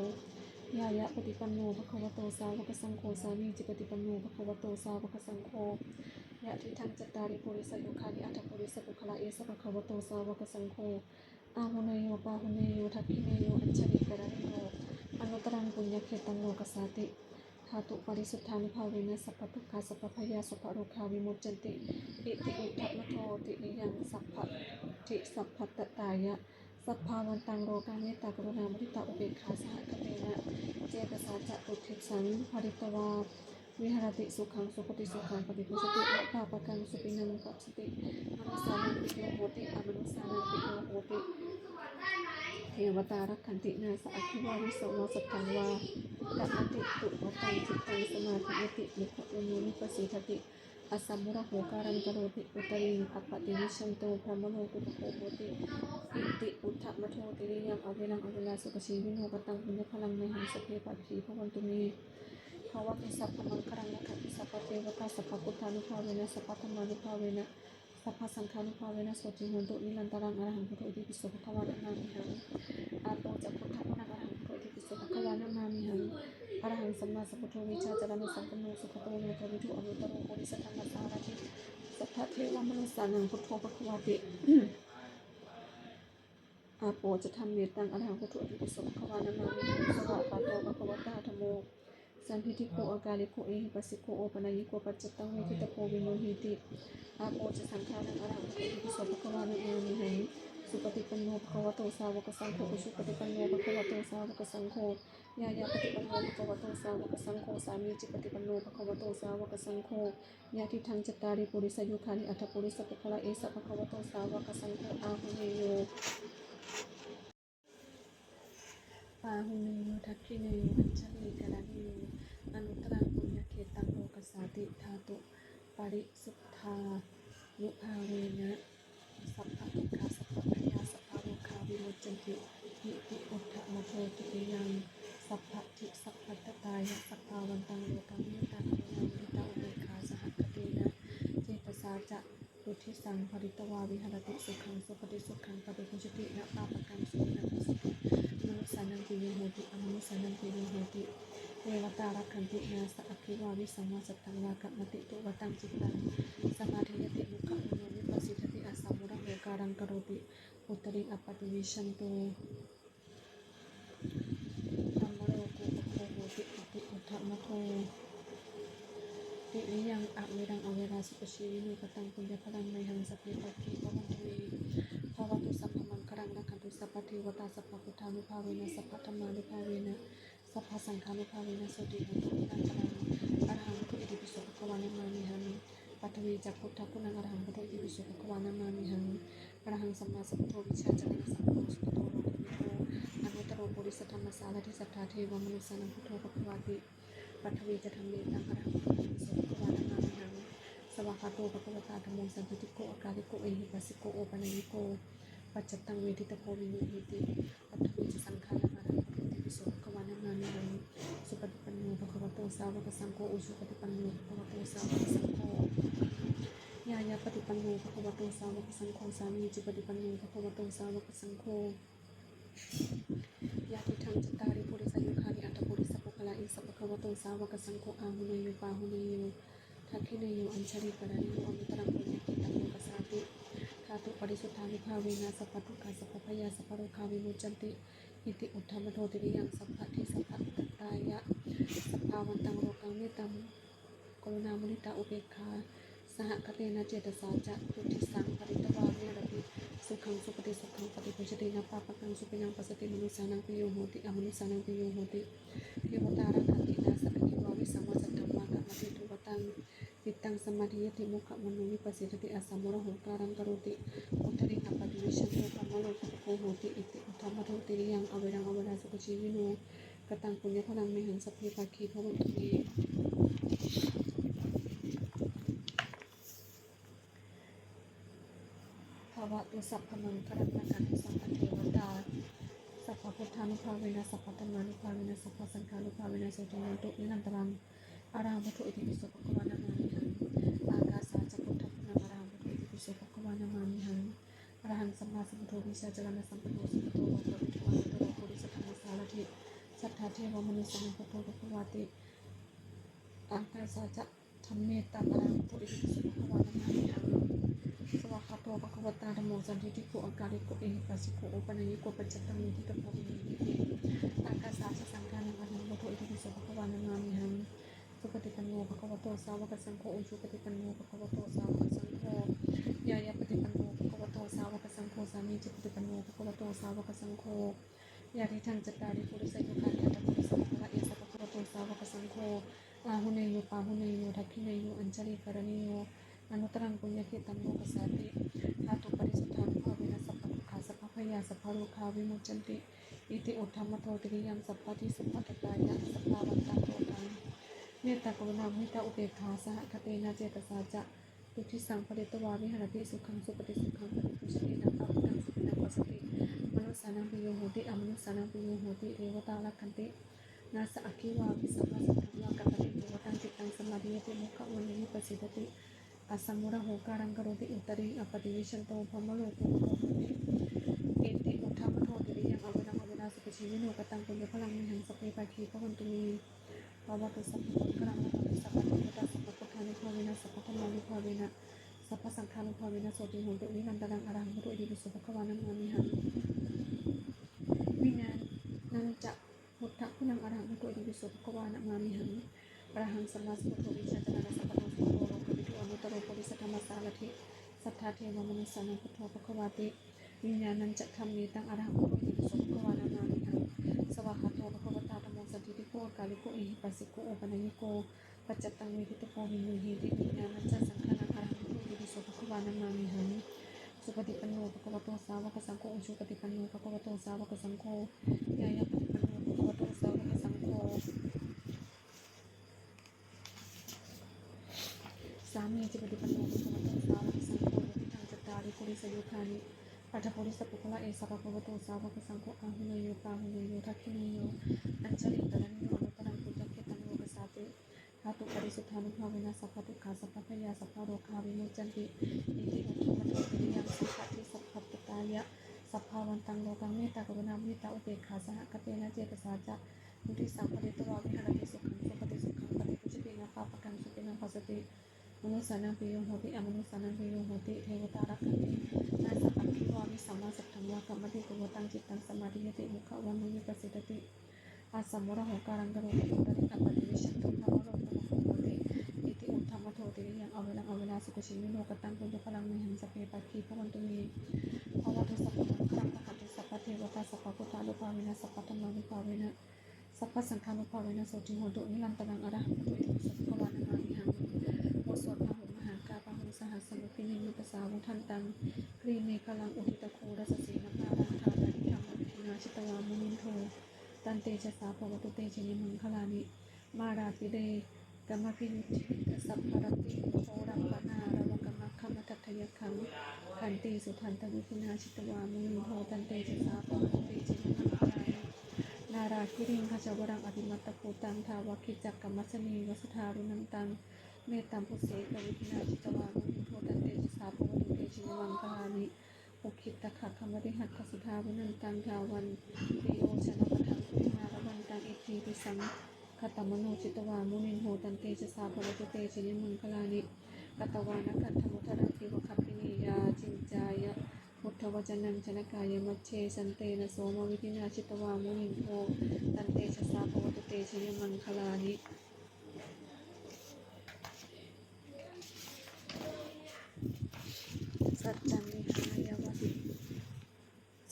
ñāyapaṭipanno bhagavato sāvakasaṅgho, sāmīcipaṭipanno bhagavato sāvakasaṅgho, yadidaṃ cattāri purisayugāni aṭṭha purisapuggalā, esa bhagavato sāvakasaṅgho, āhuneyyo pāhuneyyo dakkhiṇeyyo añjalikaraṇīyo anuttaraṃ puññakkhettaṃ lokassāti. Dhātuparisuddhānubhāvena sabbadukkhā sabbabhayā sabbarogā vimuccanti. Iti uddhamadho tiriyaṃ sabbadhi sabbattatāya sabbāvantaṃ lokaṃ mettākaruṇāmuditāupekkhāsahagatena cetasā catuddisaṃ pharitvā viharati. Sukhaṃ supati, sukhaṃ paṭibujjhati, na pāpakaṃ supinaṃ passati, manussānaṃ piyo hoti, amanussānaṃ piyo hoti, devatā rakkhanti, nāssa aggi vā visaṃ vā satthaṃ vā kamati, tuvaṭaṃ cittaṃ samādhiyati, mukhavaṇṇo vippasīdati, asammūḷho kālaṃ karoti, uttariṃ appaṭivijjhanto brahmalokūpago hoti. Iti uddhamadho tiriyaṃ averaṃ averā sukhajīvino. Kataṃ puññaphalaṃ mayhaṃ sabbe bhāgī bhavantu me. Bhavatu sabbamaṅgalaṃ, rakkhantu sabbadevatā, sabbabuddhānubhāvena sabbadhammānubhāvena sabbasaṅghānubhāvena sotthī hontu nirantaraṃ. Arahaṃ buddho itipi so bhagavā namāmihaṃ. Āpo ca buddhaguṇaṃ. Arahaṃ buddho itipi so bhagavā namāmihaṃ. Arahaṃ sammāsambuddho vijjācaraṇasampanno sugato lokavidū anuttaro purisadammasārathi satthā devamanussānaṃ buddho bhagavāti. Āpo ca dhammetaṃ. Arahaṃ buddho itipi so bhagavā namāmihaṃ. Svākkhāto bhagavatā dhammo sandiṭṭhiko akāliko ehipassiko opanayiko paccattaṃ veditabbo viññūhīti. Āpo ca saṅghānaṃ. Arahaṃ buddho itipi so bhagavā namāmihaṃ. Supaṭipanno bhagavato sāvakasaṅgho, ujupaṭipanno bhagavato sāvakasaṅgho, ñāyapaṭipanno bhagavato sāvakasaṅgho, sāmīcipaṭipanno bhagavato sāvakasaṅgho, yadidaṃ cattāri purisayugāni aṭṭha purisapuggalā, esa bhagavato sāvakasaṅgho āhuneyyo pāhuneyyo dakkhiṇeyyo añjalikaraṇīyo anuttaraṃ puññakkhettaṃ lokassāti. Dhātuparisuddhānubhāvena sabbadukkhā sabbabhayā sabbarogā vimuccanti. Iti uddhamadho tiriyaṃ sabbadhi sabbattatāya sabbāvantaṃ lokaṃ mettā karuṇā muditā upekkhā sahagatena cetasā catuddisaṃ pharitvā viharati. Sukhaṃ supati, sukhaṃ paṭibujjhati, na pāpakaṃ supinaṃ passati, manussānaṃ piyo hoti, amanussānaṃ piyo hoti, devatā rakkhanti, nāssa aggi vā visaṃ vā satthaṃ vā kamati, tuvaṭaṃ cittaṃ samādhiyati, mukhavaṇṇo vippasīdati, asammūḷho kālaṃ karoti, uttariṃ appaṭivijjhanto brahmalokūpago hoti. Iti uddhamadho tiriyaṃ averaṃ averā sukhajīvino. Kataṃ puññaphalaṃ mayhaṃ sabbe bhāgī bhavantu me. Bhavatu sabbamaṅgalaṃ, rakkhantu sabbadevatā, sabbabuddhānubhāvena sabbadhammānubhāvena sabbasaṅghānubhāvena sotthī hontu nirantaraṃ. Arahaṃ buddho itipi so bhagavā namāmihaṃ. Pathavī ca buddhaguṇaṃ. Arahaṃ buddho itipi so bhagavā namāmihaṃ. Arahaṃ sammāsambuddho vijjācaraṇasampanno sugato lokavidū anuttaro purisadammasārathi satthā devamanussānaṃ buddho bhagavāti. Pathavī ca dhammetaṃ. Arahaṃ buddho itipi so bhagavā namāmihaṃ. Svākkhāto bhagavatā dhammo sandiṭṭhiko akāliko ehipassiko opanayiko paccattaṃ veditabbo viññūhīti. Pathavī ca saṅghānaṃ. Arahaṃ buddho itipi so bhagavā namāmihaṃ. Supaṭipanno bhagavato sāvakasaṅgho, ujupaṭipanno bhagavato sāvakasaṅgho, ñāyapaṭipanno bhagavato sāvakasaṅgho, sāmīcipaṭipanno bhagavato sāvakasaṅgho, yadidaṃ cattāri purisayugāni aṭṭha purisapuggalā, esa bhagavato sāvakasaṅgho āhuneyyo pāhuneyyo dakkhiṇeyyo añjalikaraṇīyo anuttaraṃ puññakkhettaṃ lokassāti. Dhātuparisuddhānubhāvena sabbadukkhā sabbabhayā sabbarogā vimuccanti. Iti uddhamadho tiriyaṃ sabbadhi sabbattatāya sabbāvantaṃ lokaṃ mettā karuṇā muditā upekkhā sahagatena cetasā catuddisaṃ pharitvā viharati. Sukhaṃ supati, sukhaṃ paṭibujjhati, na pāpakaṃ supinaṃ passati, manussānaṃ piyo hoti, amanussānaṃ piyo hoti, devatā rakkhanti, nāssa aggi vā visaṃ vā satthaṃ vā kamati, tuvaṭaṃ cittaṃ samādhiyati, mukhavaṇṇo vippasīdati, asammūḷho kālaṃ karoti, uttariṃ appaṭivijjhanto brahmalokūpago hoti. Iti uddhamadho tiriyaṃ averaṃ averā sukhajīvino. Kataṃ puññaphalaṃ mayhaṃ sabbe bhāgī bhavantu me. Bhavatu sabbamaṅgalaṃ, rakkhantu sabbadevatā, sabbabuddhānubhāvena sabbadhammānubhāvena sabbasaṅghānubhāvena sotthī hontu nirantaraṃ. Arahaṃ buddho itipi so bhagavā namāmihaṃ. Ākāsā ca buddhaguṇaṃ. Arahaṃ buddho itipi so bhagavā namāmihaṃ. Arahaṃ sammāsambuddho vijjācaraṇasampanno sugato lokavidū anuttaro purisadammasārathi satthā devamanussānaṃ buddho bhagavāti. Ākāsā ca dhammetaṃ. Arahaṃ buddho itipi so bhagavā namāmihaṃ. Svākkhāto bhagavatā dhammo sandiṭṭhiko akāliko ehipassiko opanayiko paccattaṃ veditabbo viññūhīti. Ākāsā ca saṅghānaṃ. Arahaṃ buddho itipi so bhagavā namāmihaṃ. Supaṭipanno bhagavato sāvakasaṅgho, ujupaṭipanno bhagavato sāvakasaṅgho, ñāyapaṭipanno bhagavato sāvakasaṅgho, sāmīcipaṭipanno bhagavato sāvakasaṅgho, yadidaṃ cattāri purisayugāni aṭṭha purisapuggalā, esa bhagavato sāvakasaṅgho āhuneyyo pāhuneyyo dakkhiṇeyyo añjalikaraṇīyo anuttaraṃ puññakkhettaṃ lokassāti. Dhātuparisuddhānubhāvena sabbadukkhā sabbabhayā sabbarogā vimuccanti. Iti uddhamadho tiriyaṃ sabbadhi sabbattatāya sabbāvantaṃ lokaṃ mettā karuṇā muditā upekkhā sahagatena cetasā catuddisaṃ pharitvā viharati. Sukhaṃ supati, sukhaṃ paṭibujjhati, na pāpakaṃ supinaṃ passati, manussānaṃ piyo hoti, amanussānaṃ piyo hoti, devatā rakkhanti, nāssa aggi vā visaṃ vā satthaṃ vā kamati, tuvaṭaṃ cittaṃ samādhiyati, mukhavaṇṇo vippasīdati, Asamūḷho kālaṃ karoti, uttariṃ appaṭivijjhanto brahmalokūpago hoti. Iti uddhamadho tiriyaṃ averaṃ averā sukhajeevino, kataṃ puññaphalaṃ mayhaṃ sabbe bhāgī bhavantu me. Bhavatu sabbamaṅgalaṃ, rakkhantu sabbadevatā, sabbabuddhānubhāvena, sabbadhammānubhāvena, sabbasaṅghānubhāvena, sotthī hontu nirantaraṃ. Arahaṃ buddho itipi so bhagavā namāmihaṃ. Vijñānañca buddhaguṇaṃ, arahaṃ buddho itipi so bhagavā namāmihaṃ. Arahaṃ sammāsambuddho vijjācaraṇasampanno sugato lokavidū anuttaro purisadammasārathi satthā devamanussānaṃ buddho bhagavāti. Vijñānañca dhammetaṃ, arahaṃ buddho itipi so bhagavā namāmihaṃ. Svākkhāto bhagavatā dhammo sandiṭṭhiko akāliko ehipassiko opanayiko paccattaṃ veditabbo viññūhīti. Vijñānañca saṅghānaṃ, arahaṃ buddho itipi so bhagavā namāmihaṃ. Supaṭipanno bhagavato sāvakasaṅgho, ujupaṭipanno bhagavato sāvakasaṅgho, ñāyapaṭipanno bhagavato sāvakasaṅgho, sāmīcipaṭipanno bhagavato sāvakasaṅgho, yadidaṃ cattāri purisayugāni aṭṭha purisapuggalā, esa bhagavato sāvakasaṅgho, āhuneyyo pāhuneyyo dakkhiṇeyyo añjalikaraṇīyo, anuttaraṃ puññakkhettaṃ lokassāti. Dhātuparisuddhānubhāvena sabbadukkhā sabbabhayā sabbarogā vimuccanti. Iti uddhamadho tiriyaṃ sabbadhi sabbattaya sabbāvantaṃ lokaṃ mettākaruṇāmuditāupekkhāsahagatena cetasā ca muditaṃ pharitvā viharati. Sukhaṃ supati, sukhaṃ paṭibujjhati, na pāpakaṃ supinaṃ passati, manussānaṃ piyo hoti, amanussānaṃ piyo hoti, devatā rakkhanti, nāssa aggi vā visaṃ vā satthaṃ vā kamati, tuvaṭaṃ cittaṃ samādhiyati, mukhavaṇṇo vippasīdati, asamūḷho kālaṃ karoti, uttariṃ appaṭivijjhanto brahmalokūpago hoti. Iti uddhamadho tiriyaṃ averaṃ averā sukhajeevino, kataṃ puññaphalaṃ mayhaṃ sabbe bhāgī bhavantu me. Bhavatu sabbamaṅgalaṃ, rakkhantu sabbadevatā, sabbabuddhānubhāvena, sabbadhammānubhāvena, sabbasaṅghānubhāvena, sotthī hontu nirantaraṃ. Arahaṃ buddho itipi so bhagavā namāmihaṃ. บทสวดพาหุงมหากา Bāhuṃ sahassam abhinimmitasāvudhantaṃ, grīmekhalaṃ uditaghorasasenamāraṃ, dānādidhammavidhinā jitavā munindo, tantejasā bhavatu te jayamaṅgalāni. Mārātirekamabhiyujjhitasabbarattiṃ, ghorampanāḷavakamakkhamathaddhayakkhaṃ, khantīsudantavidhinā jitavā munindo, tantejasā bhavatu te jayamaṅgalāni. Nāḷāgiriṃ gajavaraṃ atimattabhūtaṃ, dāvaggicakkamasanīva sudāruṇantaṃ, mettambusekavidhinā jitavā munindo, tantejasā bhavatu te jayamaṅgalāni. Ukkhittakhaggamatihatthasudāruṇantaṃ, dhāvantiyojanapathaṅgulimālavantaṃ, iddhībhisaṅkhatamano jitavā munindo, tantejasā bhavatu te jayamaṅgalāni. Katvāna kaṭṭhamudaraṃ iva gabbhinīyā, ciñcāya duṭṭhavacanaṃ janakāyamajjhe, santena somavidhinā jitavā munindo, tantejasā bhavatu te jayamaṅgalāni. Saccaṃ vihāya mati,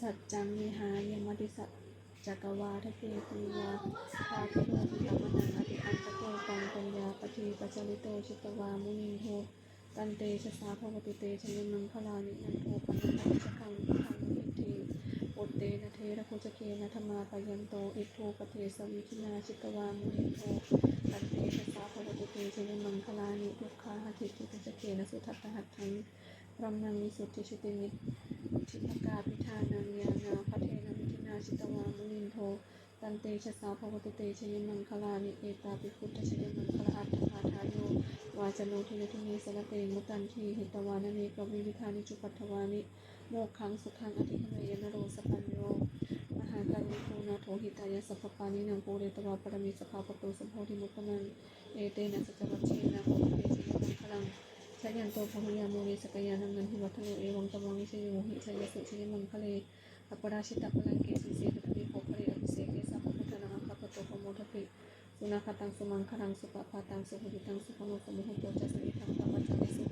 saccaṃ vihāya matisaccakavādaketuṃ, vādābhiropitamanaṃ atiandhabhūtaṃ, paññāpadīpajalito jitavā munindo, tantejasā bhavatu te jayamaṅgalāni. Nandopanandabhujagaṃ vibudhaṃ mahiddhiṃ, puttena therabhujagena damāpayanto, iddhūpadesavidhinā jitavā munindo, tantejasā bhavatu te jayamaṅgalāni. Duggāhadiṭṭhibhujagena sudaṭṭhahatthaṃ, brahmaṃ visuddhijutimiddhibakābhidhānaṃ, ñāṇāgadena vidhinā jitavā munindo, tantejasā bhavatu te jayamaṅgalāni. Etāpi buddhajayamaṅgalaaṭṭhagāthā, yo vācano dinadine sarate matandī, hitvānanekavividhāni cupaddavāni, mokkhaṃ sukhaṃ adhigameyya naro sapañño. Mahākāruṇiko nātho, hitāya sabbapāṇinaṃ, pūretvā pāramī sabbā, patto sambodhimuttamaṃ, etena saccavajjena, hotu te jayamaṅgalaṃ. Jayanto bodhiyā mūle, sakyānaṃ nandivaḍḍhano, evaṃ tvaṃ vijayo hohi, jayassu jayamaṅgale, aparājitapallaṅke, sīse paṭhavipokkhare, abhiseke sabbabuddhānaṃ, aggappatto pamodati. Sunakkhattaṃ sumaṅgalaṃ, supabhātaṃ suhuṭṭhitaṃ, sukhaṇo sumuhutto ca, suyiṭṭhaṃ brahmacārisu,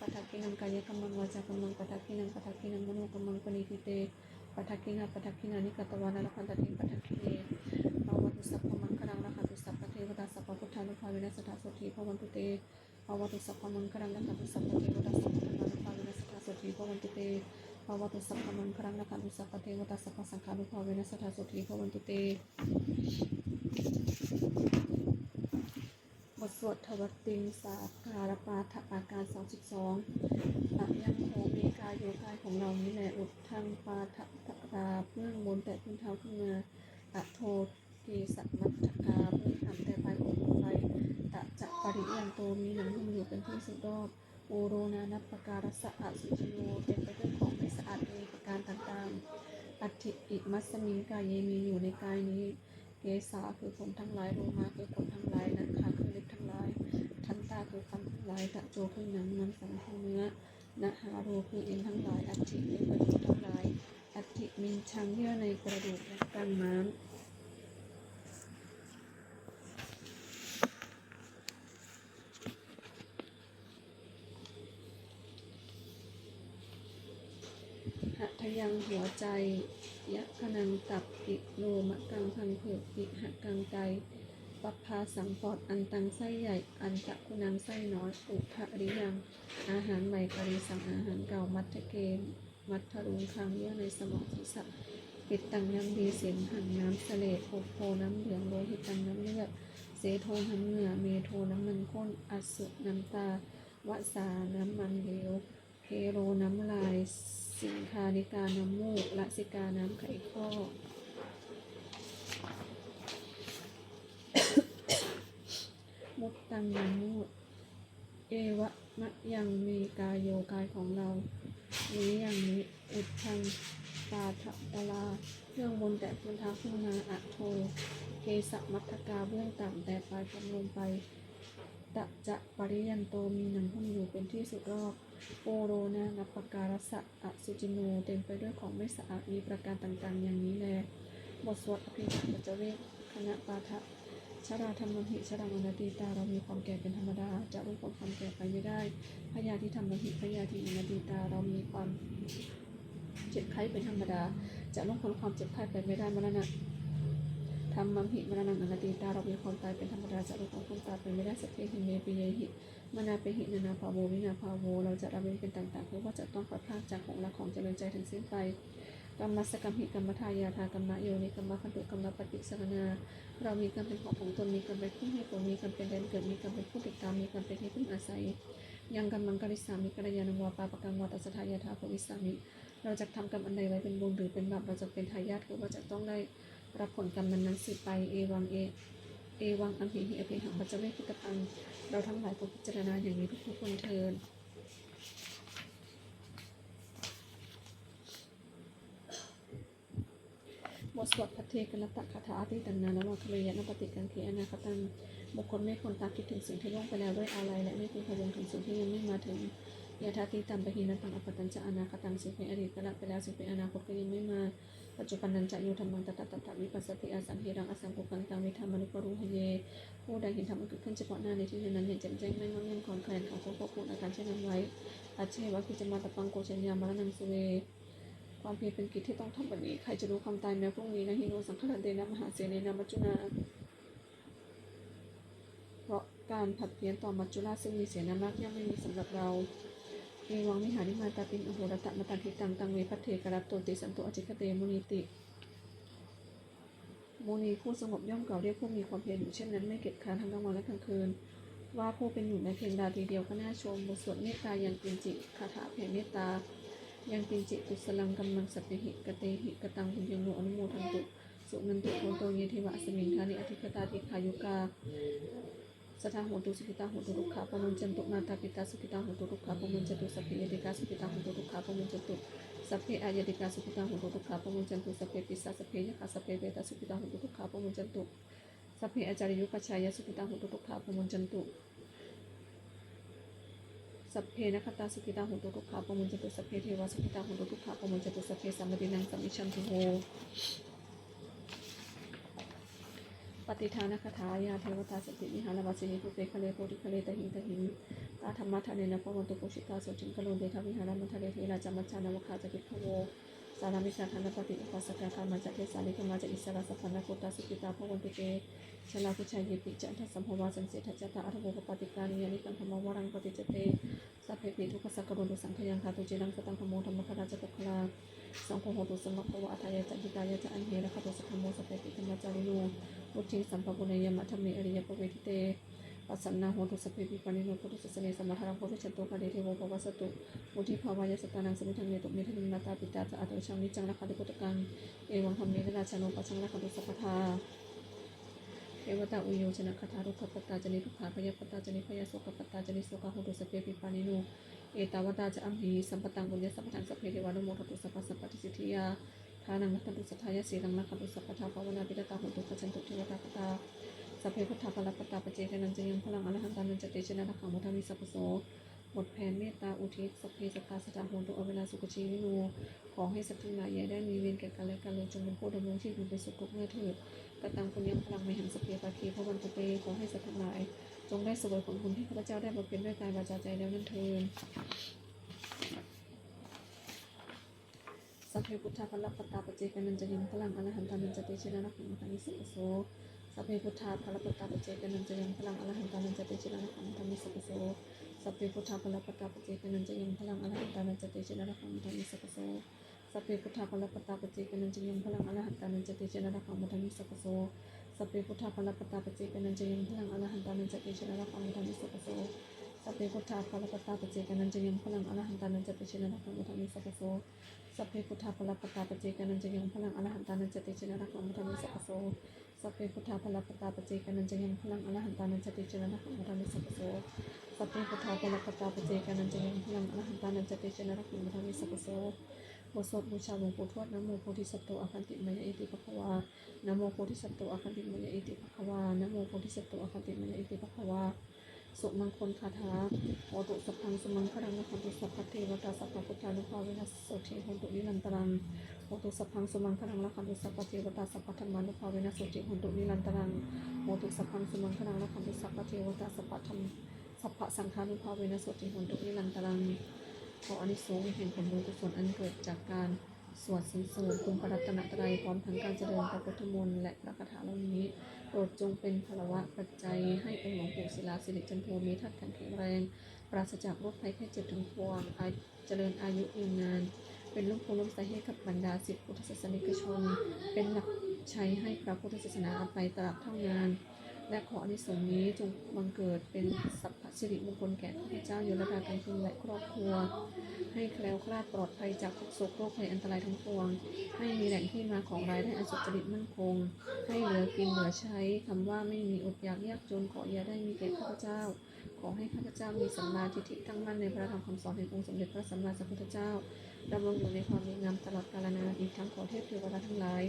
padakkhiṇaṃ kāyakammaṃ, vācākammaṃ padakkhiṇaṃ, padakkhiṇaṃ manokammaṃ, paṇidhī te padakkhiṇā, padakkhiṇāni katvāna, labhantatthe padakkhiṇe. Bhavatu sabbamaṅgalaṃ, rakkhantu sabbadevatā, sabbabuddhānubhāvena, sadā sotthī bhavantu te. Bhavatu sabbamaṅgalaṃ, rakkhantu sabbadevatā, sabbadhammānubhāvena, sadā sotthī bhavantu te. Bhavatu sabbamaṅgalaṃ, rakkhantu sabbadevatā, sabbasaṅghānubhāvena, sadā sotthī bhavantu te. บทสวดทวัตติงสาการปาฐะ อาการ สามสิบสอง Ayaṃ kho me kāyo กายของเรานี้แล uddhaṃ pādabaddhā เบื้องบนแต่พื้นเท้าขึ้นมา adho kesamatthakā เบื้องต่ำแต่ปลายผมลงไป taca pariyanto มีหนังหุ้มอยู่เป็นที่สุดรอบ Pūro nānappakārassa asucino เต็มไปด้วยของไม่สะอาดมีประการต่างๆ Atthi imasmiṃ kāye มีอยู่ในกายนี้ Kesā คือขนทั้งหลาย Lomā คือขนทั้งหลาย Nakhā คือเล็บทั้งหลาย Dantā คือฟันทั้งหลาย Taco คือหนัง Maṃsaṃ คือเนื้อ Nahāro คือเอ็นทั้งหลาย Atthi คือกระดูกทั้งหลาย Atthi miñjaṃ เยื่อในกระดูก และกรังม้าม Hadayaṃ หัวใจ Yakanaṃ ตับ Pilomakam พังผืด Pihakaṃ ไต Pabbāsaṃ ปอด Antaṃ ไส้ใหญ่ Antaguṇaṃ ไส้น้อย Udariyaṃ อาหารใหม่ Parisaṃ อาหารเก่า Matthake Mathaluṅgaṃ เยื่อในสมองศีรษะ Pittaṃ น้ำดี Simhaṃ น้ำเสลด Pubbo น้ำเหลือง Lohitaṃ น้ำเลือด Sedo น้ำเหงื่อ Medo น้ำมันข้น Assu น้ำตา Vasā น้ำมันเหลว Khero น้ำลาย Siṅghāṇikā น้ำมูก Lasikā น้ำไขข้อ Muttaṃ น้ำมูด Evamayaṃ me kāyo กายของเรา นี้อย่างนี้ Ujjaṃ pādatalā เบื้องบนแต่พื้นเท้าขึ้นมา Adho kesamatthakā เบื้องต่ำแต่ปลายผมลงไป Taca pariyanto มีหนังหุ้มอยู่เป็นที่สุดรอบ Pūro nānappakārassa asucino เต็มไปด้วยของไม่สะอาดมีประการต่างๆ อย่างนี้แล บทสวดอภิหารปัจจเวกขณปาฐะ Jarādhammamhi jaraṃ anatītā เรามีความแก่เป็นธรรมดา จะล่วงพ้นความแก่ไปไม่ได้ Byādhidhammamhi byādhiṃ anatītā เรามีความเจ็บไข้เป็นธรรมดา จะล่วงพ้นความเจ็บไข้ไปไม่ได้ Maraṇadhammamhi maraṇaṃ anatītā เรามีความตายเป็นธรรมดา จะล่วงพ้นความตายไปไม่ได้ Sabbehi me piyehi manāpehi nānābhāvo vinābhāvo เราจะละเว้นเป็นต่างๆ ไม่ว่าจะต้องพลัดพรากจากของรักของเจริญใจทั้งสิ้นไป Kammassakamhi kammadāyādā kammayoni kammabandhu kammapaṭisaraṇā เรามีกรรมเป็นของของตน มีกรรมเป็นผู้ให้ผล มีกรรมเป็นแดนเกิด มีกรรมเป็นผู้ติดตาม มีกรรมเป็นที่พึ่งอาศัย Yaṃ kammaṃ karissāmi kalyāṇaṃ vā pāpakaṃ vā tassa dāyādā bhavissāmi เราจักทำกรรมอันใดไว้เป็นบุญหรือเป็นบาป เราจักเป็นทายาท คือว่าจักต้องได้รับผลกรรมนั้นๆ สืบไป Evaṃ e evaṃ amhehi abhihaṃ paccavekkhitapaṃ เราทั้งหลายควรพิจารณาอย่างนี้ทุกๆ คนเทอญ บทสวดภัทเทกรัตตคาถา Atītaṃ nānvāgameyya nappaṭikaṅkhe anāgataṃ บุคคลไม่ควรตามคิดถึงสิ่งที่ล่วงไปแล้วด้วยอาลัย และไม่พึงพะวงถึงสิ่งที่ยังไม่มาถึง Yadatītaṃ pahīnantaṃ appattañca anāgataṃ สิ่งเป็นอดีตก็ละไปแล้ว สิ่งเป็นอนาคตก็ยังไม่มา Paccuppannañca yo dhammaṃ tattha tattha vipassati asaṃhīraṃ asaṅkuddhaṃ taṃ viddhā manubrūhaye ผู้ใดเห็นธรรมอันเกิดขึ้นเฉพาะหน้าในที่นั้นๆ อย่างแจ่มแจ้งไม่ง่อนแง่นคลอนแคลน เขาก็ควบคู่อาการเช่นนั้นไว้ Ajjeva kiccamātappaṃ ko jaññā maraṇaṃ suve ความเพียรเป็นกิจที่ต้องทำวันนี้ ใครจะรู้ความตายแม้พรุ่งนี้ Na hi no saṅgarantena mahāsenena maccunā เพราะการผัดเพี้ยนต่อมัจจุราชซึ่งมีเสนามากย่อมไม่มีสำหรับเรา Evaṃ vihārimātāpiṃ ahorattamatanditaṃ taṃ ve bhaddekarattoti santo ācikkhate munīti มุนีผู้สงบย่อมกล่าวเรียกผู้มีความเพียรอยู่เช่นนั้นไม่เกียจคร้านทั้งกลางวันและกลางคืน ว่าผู้เป็นอยู่แม้เพียงราตรีเดียวก็น่าชม บทสวดเมตตา Yaṅkiñci คาถาแผ่เมตตา Yaṅkiñci kusalaṃ kammaṃ sabbehi katehi kataṃ puññaṃ no anumodantu suṇantu bhonto ye devā asmiṃ ṭhāne adhigatā dīghāyukā sadā hontu sukhitā hontu dukkhā pamuñcantu. Mātāpitā sukhitā hontu dukkhā pamuñcantu. Sabbe ñātikā sukhitā hontu dukkhā pamuñcantu. Sabbe aññātikā sukhitā hontu dukkhā pamuñcantu. Sabbe pisā sabbe yakkhā sabbe petā sukhitā hontu dukkhā pamuñcantu. Sabbe ācariyupajjhāyā sukhitā hontu dukkhā pamuñcantu. Sabbe nakkhattā sukhitā hontu dukkhā pamuñcantu. Sabbe devā sukhitā hontu dukkhā pamuñcantu. Sabbe sampattīnaṃ samijjhantu vo. Pattidānagāthā. Yā devatā santi vihāravāsinī, thūpe ghare bodhighare tahiṃ tahiṃ, tā dhammadānena bhavantu pūjitā, sotthiṃ karontedha vihāramaṇḍale. Therā ca majjhā navakā ca bhikkhavo, sārāmikā dānapatī upāsakā, gāmā ca desā nigamā ca issarā, sappāṇabhūtā sukhitā bhavantu te. Jalābujā yepi ca aṇḍasambhavā, saṃsedajātā athavopapātikā, niyyānikaṃ dhammavaraṃ paṭicca te, sabbepi dukkhassa karontu saṅkhayaṃ. Ṭhātu ciraṃ sataṃ dhammo, dhammaddharā ca puggalā, saṅgho hotu samaggo va, atthāya ca hitāya ca. Amhe rakkhatu saddhammo, sabbepi dhammacārino, vuḍḍhiṃ sampāpuṇeyyāma, dhamme ariyappavedite. Pasannā hontu sabbepi, pāṇino buddhasāsane, sammā dhāraṃ pavecchanto, kāle devo pavassatu, vuḍḍhibhāvāya sattānaṃ, samiddhaṃ netu medaniṃ. Mātā pitā ca atrajaṃ, niccaṃ rakkhanti puttakaṃ, evaṃ dhammena rājāno, pajaṃ rakkhantu sabbadā. devatāuyyojanagāthā. Dukkhappattā ca niddukkhā, bhayappattā ca nibbhayā, sokappattā ca nissokā, hontu sabbepi pāṇino. Ettāvatā ca amhehi sambhataṃ puññasampadaṃ, sabbe devānumodantu sabbasampattisiddhiyā. Dānaṃ dadantu saddhāya, sīlaṃ rakkhantu sabbadā, bhāvanābhiratā hontu, gacchantu devatāgatā. Sabbe buddhā balappattā, paccekānañca yaṃ balaṃ, arahantānañca tejena, rakkhaṃ bandhāmi sabbaso. บทแผ่เมตตาอุทิศ Sabbe sattā sadā hontu averā sukhajīvino. ขอให้สัตว์ทั้งหลายอย่าได้มีเวรแก่กันและกันเลย จงเป็นผู้ดำรงชีพอยู่เป็นสุขทุกเมื่อเถิด Kataṃ puññaphalaṃ mayhaṃ sabbe bhāgī bhavantu te. ขอให้สัตว์ทั้งหลายจงได้เสวยผลบุญที่ข้าพเจ้าได้บำเพ็ญด้วยกายวาจาใจแล้วนั้นเทอญ Sabbe buddhā balappattā, paccekānañca yaṃ balaṃ, arahantānañca tejena, rakkhaṃ bandhāmi sabbaso. Sabbe buddhā balappattā, paccekānañca yaṃ balaṃ, arahantānañca tejena, rakkhaṃ bandhāmi sabbaso. Sabbe buddhā balappattā, paccekānañca yaṃ balaṃ, arahantānañca tejena, rakkhaṃ bandhāmi sabbaso. Sabbe buddhā balappattā, paccekānañca yaṃ balaṃ, arahantānañca tejena, rakkhaṃ bandhāmi sabbaso. Sabbe buddhā balappattā, paccekānañca yaṃ balaṃ, arahantānañca tejena, rakkhaṃ bandhāmi sabbaso. Sabbe buddhā balappattā, paccekānañca yaṃ balaṃ, arahantānañca tejena, rakkhaṃ bandhāmi sabbaso. Sabbe buddhā balappattā, paccekānañca yaṃ balaṃ, arahantānañca tejena, rakkhaṃ bandhāmi sabbaso. Sabbe buddhā balappattā, paccekānañca yaṃ balaṃ, arahantānañca tejena, rakkhaṃ bandhāmi sabbaso. Sabbe buddhā balappattā, paccekānañca yaṃ balaṃ, arahantānañca tejena, rakkhaṃ bandhāmi sabbaso. บทสวดบูชาหลวงปู่ทวด Namo bodhisatto āgantimāya iti bhagavā. Namo bodhisatto āgantimāya iti bhagavā. Namo bodhisatto āgantimāya iti bhagavā. Sumaṅgalagāthā. Hotu sabbaṃ sumaṅgalaṃ, rakkhantu sabbadevatā, sabbabuddhānubhāvena sotthī hontu nirantaraṃ. Hotu sabbaṃ sumaṅgalaṃ, rakkhantu sabbadevatā, sabbadhammānubhāvena sotthī hontu nirantaraṃ. Hotu sabbaṃ sumaṅgalaṃ, rakkhantu sabbadevatā, sabbadham- sabbasaṅghānubhāvena sotthī hontu nirantaraṃ. ขออานิสงส์แห่งผลบุญกุศลอันเกิดจากการสวดสรรเสริญคุณพระรัตนตรัย พร้อมทั้งการเจริญพระพุทธมนต์และพระคาถาเหล่านี้ โปรดจงเป็นพลวะปัจจัยให้องค์หลวงปู่ศิลาสิริจันโท มีธาตุขันธ์แข็งแรง ปราศจากโรคภัยไข้เจ็บทั้งปวง อา- เจริญอายุยืนนาน เป็นร่มโพธิ์ร่มไทรให้กับบรรดาศิษย์พุทธศาสนิกชน เป็นหลักชัยให้พระพุทธศาสนาไปตราบเท่านาน และขออานิสงส์นี้จงบังเกิดเป็นสัพพสิริมงคลแก่ข้าพเจ้า โยมดาคัมภีร์ และครอบครัว ให้แคล้วคลาดปลอดภัยจากทุกข์โศกโรคภัยอันตรายทั้งปวง ให้มีแหล่งที่มาของรายได้อันสุจริตมั่นคง ให้เหลือกินเหลือใช้ คำว่าไม่มีอดอยากยากจน ขออย่าได้มีแก่ข้าพเจ้า ขอให้ข้าพเจ้ามีสัมมาทิฏฐิตั้งมั่นในพระธรรมคำสอนแห่งองค์สมเด็จพระสัมมาสัมพุทธเจ้า ดำรงอยู่ในความดีงามตลอดกาลนาน อีกทั้งขอเทพเทวดาทั้งหลาย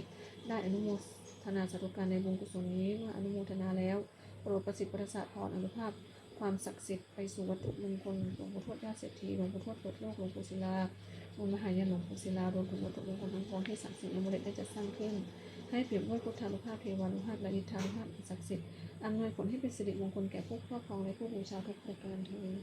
ได้อนุโมทนาสาธุการในบุญกุศลนี้ เมื่ออนุโมทนาแล้ว โปรดประสิทธิ์ประสาทพรอานุภาพความศักดิ์สิทธิ์ไปสู่วัตถุมงคล หลวงปู่ทวดยอดเศรษฐี หลวงปู่ทวดเปิดโลก หลวงปู่ศิลา มนต์มหายานหลวงปู่ศิลา รวมถึงวัตถุมงคลทั้งปวงที่สามสิ่งอามูเลตได้จัดสร้างขึ้น ให้เปี่ยมด้วยพุทธานุภาพ เทวานุภาพ และอิทธานุภาพอันศักดิ์สิทธิ์ อำนวยผลให้เป็นสิริมงคลแก่ผู้ครอบครองและผู้บูชาทุกประการเทอญ